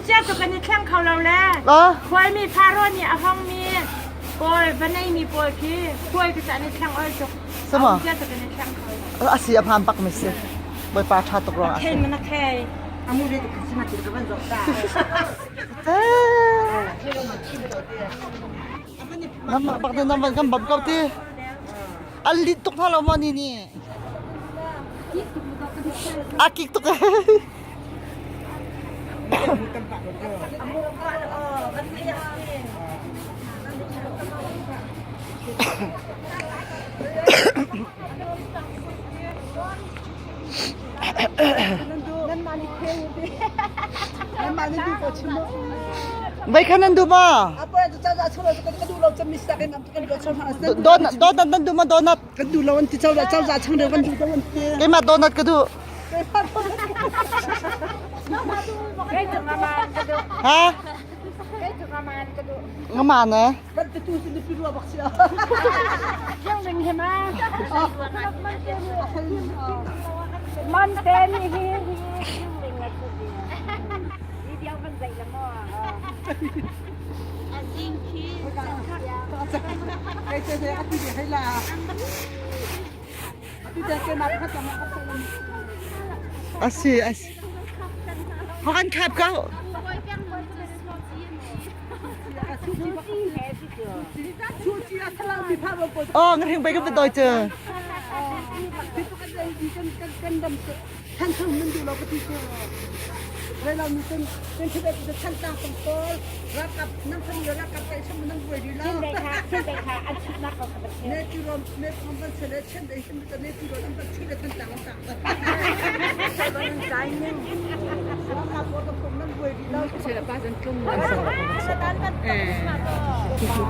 Umcia cu kan i thleng kho lo le. Khualmi Faro nih a hongmi pawl va neimi pawl khi khual khi cu an i thleng oi tuk. Sama. Umcia cu kan i thleng kho lo. A si a hmaan bak mi si. Bawipa ṭha tuk ruang a si. Khei mana khei. Amu le tu sima ti ka van zok ta. Nam bak na nam kan bam ko ti. An lit tuk hna lo maw ni ni? A kik tuk. Vai khan nan duh maw? Donut donut nan duh maw donut? Kan duh lo an ti cozah cozah chang deuh kan duh lo an ti. Keimah donut ka duh. Ha? Ngaman eh? Kan te tu sin pi rua bak sia. Man te ni hi hi hi diang van zai la mo. Kai te te ati de hai la. Ati te ke ma khat ma khat Asi asi. Ho kan khap ko. Oh, ngahring bai ka va doi cu. Than thang nan duh lo ka ti cu. Reilau nu cun kan thibet cu than tlang tong pawl rakap nan tham le rakap kai cham nan buai ri lo. Chin dei kha an chutnak ko kha Ne ti rom ne phom ban se le chen dei sim ta ne ti ro an ban chi le than tlang tang. Rakap ko tong nan buai ri lo. An sang.